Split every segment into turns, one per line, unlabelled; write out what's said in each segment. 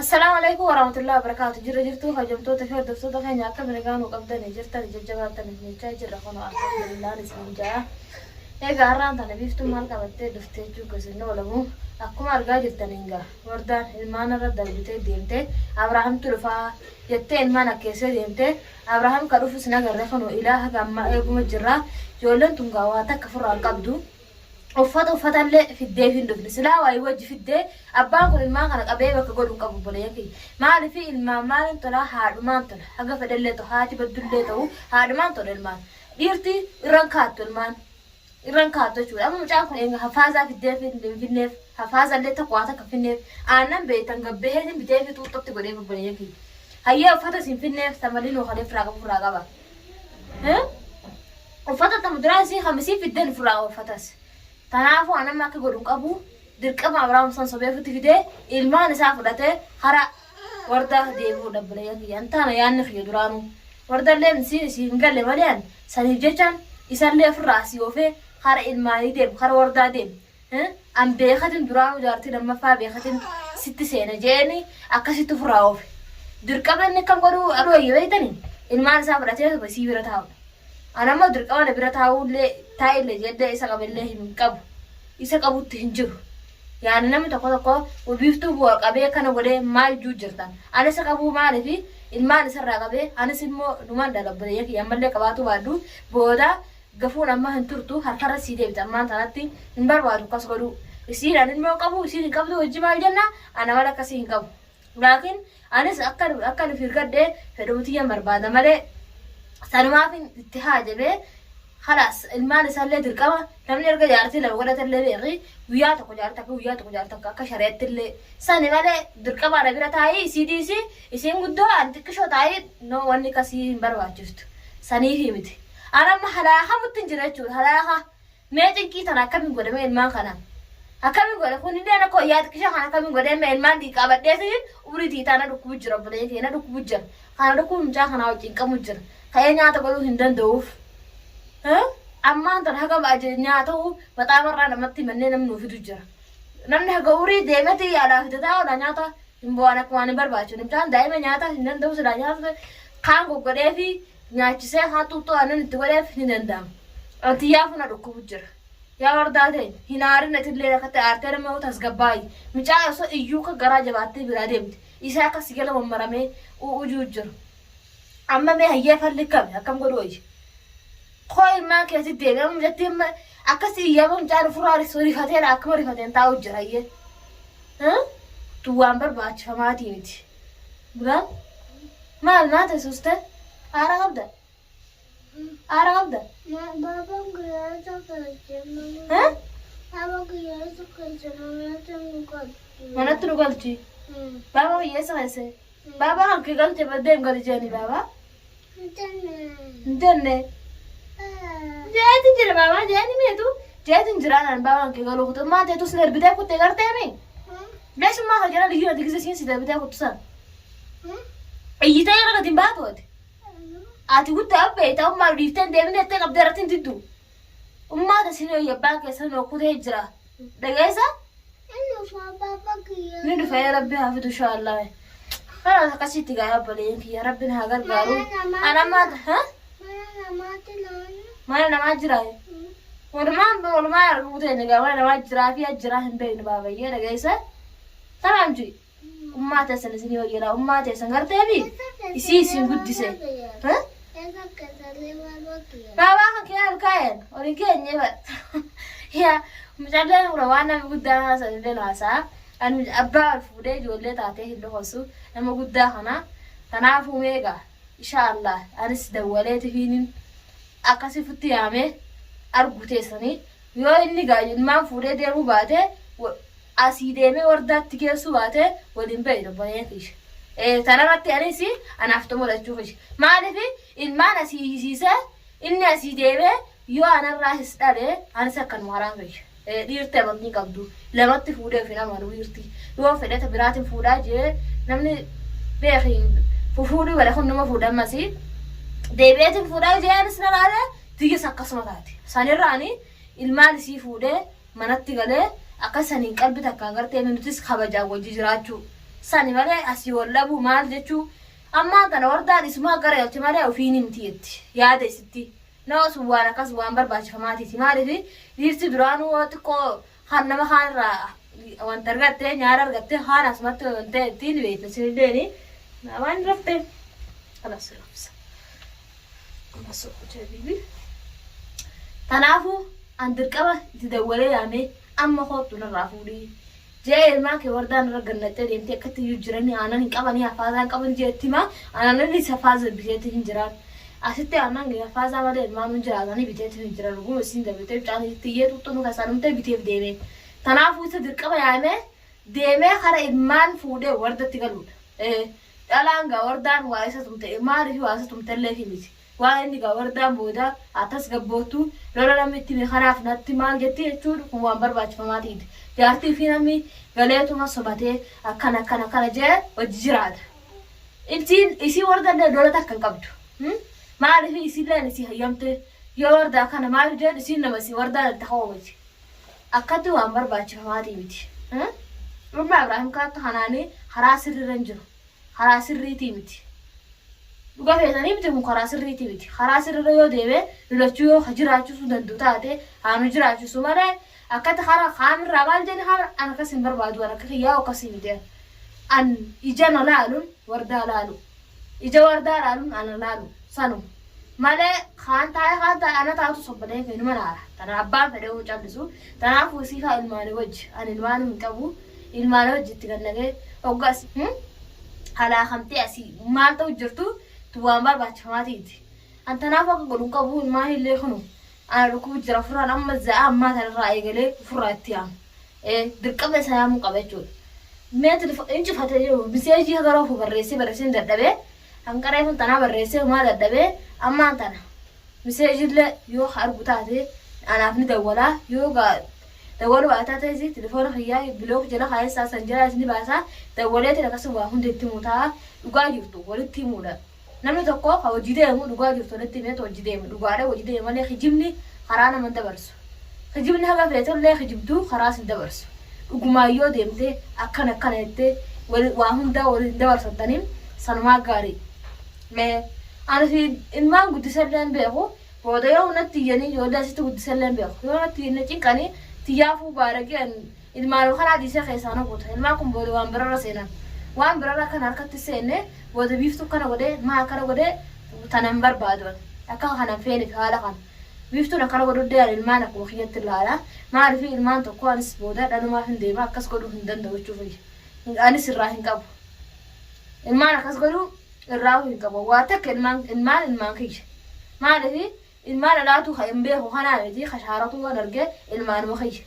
Assalaamu alaikum warahmatullahi wabarakatuh. Jirra jirtuu kabajamtoota fi hordoftoota keenya akka nagaa nu qabdanii jirtan jajjabaattan jechaa jirra kun alhamdulillah isin jaa. Egaa har'aan tana biiftuun maal qabattee dhuftee jechuu gosa oolamu akkuma argaa jirtan egaa wardaan ilmaan irra darbitee deemte Abrahaamtu dhufaa jettee ilmaan akkeessee deemte Abrahaam ka dhufus nagarre kun ilaa haga ammaa eeguma jirra ijoolleen tun gaa waa takka furraan qabdu. Uffata uffatallee fiddeef hin dhufne. Silaa waayii wajji fiddee abbaan kun ilmaan kana qabee bakka godhu hin qabu obboleeyyan kiyya. Maaliif ilmaan maaliin tola haadhumaan tola. Haga fedhellee ta'u haati baddullee ta'u haadhumaan tola ilmaan. Dhiirti irran kaattu ilmaan. Irran kaattu jechuudha. Amma mucaan kun eega hafaazaa fiddeef hin finneef hafaazallee tokko waa takka finneef aannan beektan gabbaheetiin bitee fi xuuxxotti godheef obboleeyyan kiyya. Hayyee uffata isin finneef tamaliin kalee ofirraa qabu ofirraa qaba. Uffata tamu duraa isii kamisii fiddeen ofirraa uffatas. Kanaafuu an amma akka godhu hin qabu. Dirqama Abrahaam san sobee ofitti fidee ilmaan isaa fudhatee hara warda deebi'uu dhabbileeyyan kiyya. An taana yaanni kiyya duraanuu. Wardalleen isiin isii hin galle malee an saniif jechaan isallee ofirraa asii oofee hara ilmaanii deemu hara wardaa deemu. An beekatin duraanuu jaartii lammaffaa beekatin sitti seena jeeni akkasitti ofirraa oofe. Dirqama inni akkam godhuu aduu wayya beektanii ilmaan isaa fudhatee isii bira taa'udha. An ammoo dirqama na bira taa'ullee taa'illee jedhee isa qabillee hin qabu. Isa qabutti hin jiru. Yaani namni tokko tokko biiftuu bu'a qabee kana godhee maal juu jirtan. An isa qabuu maaliifi ilmaan isarraa qabee anis immoo numaan dhala obboleeyyan kiyya ammallee qabaatu baadhu booda gafuun amma hin turtu harkarra sii deebite ammaan tanatti hin barbaadu akkas godhuu. Isiin an ilmoo qabu isiin hin qabdu hojii maal jenna ana mala akkasii hin qabu. Laakiin anis akka akka nuuf hirgadhe fedhuma tiyyan barbaada malee sanumaaf itti haajamee khalaas ilmaan isaallee dirqama namni erga jaartii lama godhatellee beeki guyyaa tokko jaartii takka guyyaa tokko jaartii takka akka shari'atti illee sani malee dirqama ana bira taa'ii isii dhiisi isiin guddoo an xiqqishoo taa'ii no wanni akkasii hin barbaachiftu saniifi miti. An amma halaahamutti hin jira jechuudha halaaha. Mee cinqii tana akkamiin godhe mee ilmaan kana akkamiin godhe kunillee akka wayyaa xiqqisha kana akkamiin godhe mee ilmaan dhiiqaa badheetiin umrii tiitaa na dhukkubu jira obboleeyyan kiyya na dhukkubu jira kana dhukkubu mucaa kanaa wajjin qamu jira ka'ee nyaata godhuu hin danda'uuf ammaan tana haga nyaata maxaamarraa namatti mannee namni nuu fidu jira namni haga urii deemeti alaa fidataa oola nyaata hin bo'an akka waan hin barbaachisu mucaan daa'ima nyaata hin danda'u silaa nyaata kaan goggodhee fi nyaachisee haa xuuxxoo aannan itti godheef ni danda'ama. Antiyyaafuu na dhukkubu jira. Yaa wardaa teenya hin aarin atillee akkatti aartee nama yoo tasgabbaayi. Mucaa osoo iyyuu akka garaa jabaattee biraa deemte. Isaa akka si jala mammaramee u'ujuu jira. Amma mee hayyee falli kami akkam godhu wayya. Koo ilmaan keetti deebi'ee amma mucattii amma akkasii iyyama mucaan ofirraa rifateedha akkuma rifateen taa'u jira hayyee. Tun waan barbaachifamaatii miti. Biraan maal maal teessuste? Aara qabda? Aara qabda?
Baabaan guyyaa tokko
Eh?
Baaba guyyaa tokko manatti nu galchi.
Manatti nu galchi. Baaba hiyyeessa keesse. Baaba kan kee galche baddee hin gali jeeni baaba. Hin jenne. Jeetin jira baaba jeeni meetu. Jeetin jira naan baaba kan kee galuu kutu. Maal teetu sin darbitee kuttee gartee mi? Meeshumaa kan jala liyyuu ati gise siin si darbitee kuttu san. Iyyitee irra gadi hin baatu ati. Ati guddaa beekta ummaa dhiiftee hin deemine jettee qabdee irratti hin diddu. Ummaa tasin abbaan keessan kutee jira. Dhageessa? Ni dhufa yaa rabbi haa fidu inshaallah. Kanaas akkasitti gaa obboleeyyan kiyya rabbiin haa gargaaru. Ana amma ha? Mana namaa jira. Walumaan walumaan arguu teenya gaa mana namaa jiraa fi jiraa hin beeknu baabayyee dhageessa. Tamaam ji. Ummaa teessan isinii wayyeedha. Ummaa teessan garteefi isii isin guddise. Ha? Baabaa kan kee ol kaa'een ol hin keenye bar. Yaa mucalleen kudha waan namni guddaan haasa'u illee haasa'a. Ani abbaa ol fuudhee ijoollee taatee hin dhokosu nama guddaa kana. Kanaafuu meeqa insha Allah anis dawwalee tifiinin akkasii futti yaamee argu teessanii yoo inni gaa ilmaan fuudhee deemuu baate asii deemee wardaatti geessuu baate waliin beeyna obboleeyyan kiyya. Tanarratti anis anaaf xumurachuu kiyya. Maaliif ilmaan asii hiisiisee inni asii deemee yoo anarraa his dhale anis akkanuma karaan kiyya. Dhiirti amantii qabdu lamatti fuudhee of hin amanu dhiirti. Yoo fedhata biraatiin fuudhaa jee namni beeki fuudhuu bare kun nama fuudha ammasii. Deebi'eetiin fuudhaa jee anis na laale tiyyas akkasuma taate. Sanirraani ilmaan isii fuudhee manatti galee akka saniin qalbi takkaan gartee nutis kabajaan wajji jiraachuu. Sani malee asii wal dhabuu maal jechuu ammaan tana wardaan isumaa gara galche malee ofiin himti jetti yaada isitti. Nama sun waan akkas waan barbaachifamaatiiti. Maaliif dhiirti duraanuu yoo xiqqoo kan nama kaan irraa wanta argatte nyaara argatte kaan asumatti wanta ittiin beektu isinilleeni waan rafte kanas rafsa. Tanaafuu an dirqama itti dawwalee yaamee amma koottu narraa fuudhii. Jee ilmaan kee wardaan irra gannattee deemtee akkatti iyyuu jiranii aanan hin qabanii hafaazaa hin qaban jee itti himaa aanan inni hafaaza biteetti hin jiraan. Asitti aannan hafaazaa malee ilmaan hin jiraatanii biteetti hin jiran dhuguma isiin dabaltee mucaan itti iyyee xuuxxuu keessaa dhumtee biteef deemee. Tanaafuu isa dirqama yaamee deemee kara ilmaan fuudhee wardatti galuudha. Dhalaan gaa wardaan waa isa tumte maaliif waa isa tumtellee fi miti. Waan inni gaa wardaan booda haa tasgabboottu lola namni itti hime kanaaf natti maal jetti jechuun kun waan barbaachifamaatiiti. Jaartii fi namni galeetuma sobatee akkana akkana akkana jee hojii jiraata. Intiin isii wardallee lola takka hin qabdu. Maaliif isiilleen isii hayyamte yoo wardaa kana maaliif jeen isiin nama isii wardaan itti hawwa miti. Akkatti waan barbaachifamaatii miti. Dhumma Abrahaam kaattu kanaanii karaa sirriirra hin jiru. Karaa sirriitii miti. Dhuga feetanii miti kun karaa sirriitii miti. Karaa sirriirra yoo deeme lolachuu yoo ka jiraachisuu danda'u taate haa nu jiraachisu malee akkatti karaa kaamirraa maal jenni kaamira an akkas hin barbaadu an akka kiyyaa akkasii miti. An ija na laalun wardaa laalu. Ija wardaa laalun ana laalu sanuma. Malee kaan taa'ee kaan taa'ee ana taatu sobbalee kee numa laala. Tana abbaan fedhee hoo callisu. Tanaafuu isii kaa ilmaanii wajji ani ilmaan hin qabu. Ilmaanii wajji itti gannagee hoggas halaakamtee asii maal ta'u jirtu tu waan barbaachifamaatiiti. An tanaafuu akka godhu hin qabu ilmaan illee kunu ana dhukkubu jira ofirraan amma za'a ammaa tanarraa eegalee ofirraa itti yaamu. Dirqama isa yaamuu qaba jechuudha. Mee hin cufate miseejii haga roofu barreessee barreessee dadhabee hanqaree kun tanaa barreessee homaa dadhabee ammaan tana miseejillee yoo argu taate anaaf ni dawwalaa yoo dawwaluu baate taate telefoona kiyyaa bilook jala kaayessaa san jala ni baasaa dawwaleetiin akkasuma waa hundi itti himu ta'a dhugaa jirtu walitti himuudha. Namni tokko ka hojii deemu dhugaa jirtu walitti himeetu hojii deema dhugaadha hojii deema malee kijibni karaa nama hin dabarsu. Kijibni haga feetullee kijibduu karaa sin dabarsu. Dhugumaan yoo deemte akkana akkana jettee waa hundaa waliin dabarsattaniin sanumaa gaarii. Mee ani fi ilmaan guddisallee hin beeku booda yoo natti iyyanii ijoollee asitti guddisallee hin beeku yoo natti iyyanii cinqanii tiyyaafuu baaragee ilmaan kanaa dhiisee keessaa na guuta ilmaan kun booda waan birarra seenan waan birarra kan harkatti seenne booda biiftuu akkana godhee maa akkana godhee tana hin barbaadu akka kana hin feeneef haala kana. Biiftuun akkana godhudhee ani ilmaan akkuma kiyyatti ilaala. Maaliif ilmaan tokko anis booda dhalumaaf hin deema akkas godhuu hin danda'u jechuuf anis irraa hin qabu. Ilmaan akkas godhuu irraa hin qabu. Waa takka ilmaan ilmaan ilmaan kiyya. Maaliif ilmaan alaatu kan hin beeku kanaa miti kashaaratu waan arge ilmaanuma kiyya.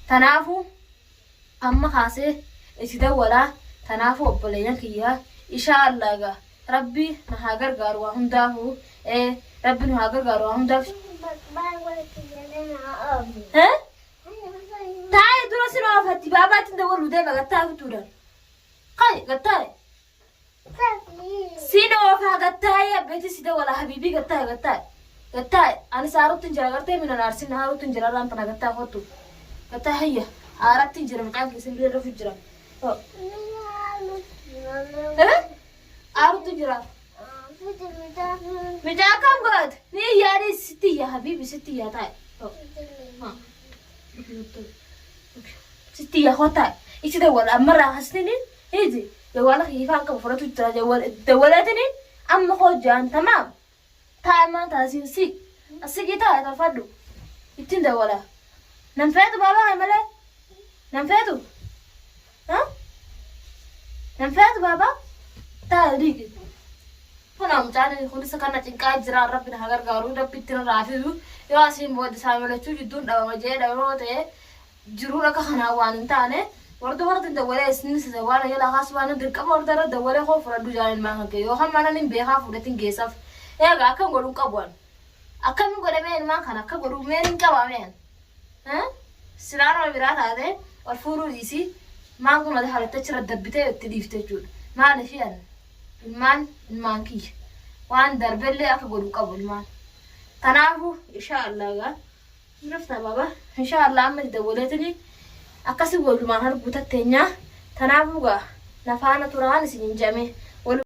Tanaafuu amma kaasee itti dawwalaa tanaafuu obboleeyyan kiyya ishaa Allah gaa Rabbi na haa gargaaru waa hundaafuu ee Rabbi nu haa gargaaru waa hundaaf. Eh? Taa'e dura sin oofatti baabaatti dawwalu deema gattaa fituudhaan. Kai gattaa'e. Sin oofaa gattaa'e abbeetti si dawwala habiibii gattaa'e gattaa'e. Gattaa'e ani saarutti hin jira gartee mina naarsin haarutti hin jira irraan tana gattaa kottu. Gattaa hayya haaratti hin jira mucaan keessan bira dhufu jira. Eh? Aarutti jira. Mucaa akkam godhate? Ni iyyaa sitti iyya habiibi sitti iyyaa taa'e. Sitti iyya koo taa'e. Itti dawwala ammarraa kasitini hiiti jawwaala kiyyifaan qabu fudhatu jira dawwaleetini amma koo jaan tamaam taa'e maan taasiin si asigii taa'e tolfadhu ittiin dawwala. Nan feetu baabaa kan malee nan feetu. Nan feetu baabaa taa'e dhiigi. Kun mucaan kunis kana cinqaa jira rabbi na gargaaru rabbi itti irraa fidu yoo asiin booda isaa malachuu jidduun dhabama jee dhabama ta'e jiruun akka kanaa waan hin taane warda warda dawwalee isinis waan jala kaasu waan dirqama warda irra dawwalee koo fudhadhu jaan ilmaan kan kee yookaan mana nin beekaa fudhatin geessaaf eegaa akka godhuun qabu an akkamiin godhamee ilmaan kana akka godhu mee nin qabamee an silaa nama biraa taate ol fuudhuu dhiisii maan kun halatta achirra dabbitee itti dhiifte jechuudha maaliif an ilmaan ilmaan kiyya waan darbellee akka godhu qabu ilmaan tanaafu insha Allah gaa rafta baba insha Allah amma dawwaleetini akkasi walumaan arguu tatteenyaa tanaafu gaa Na faana turaan isiniin jedhame.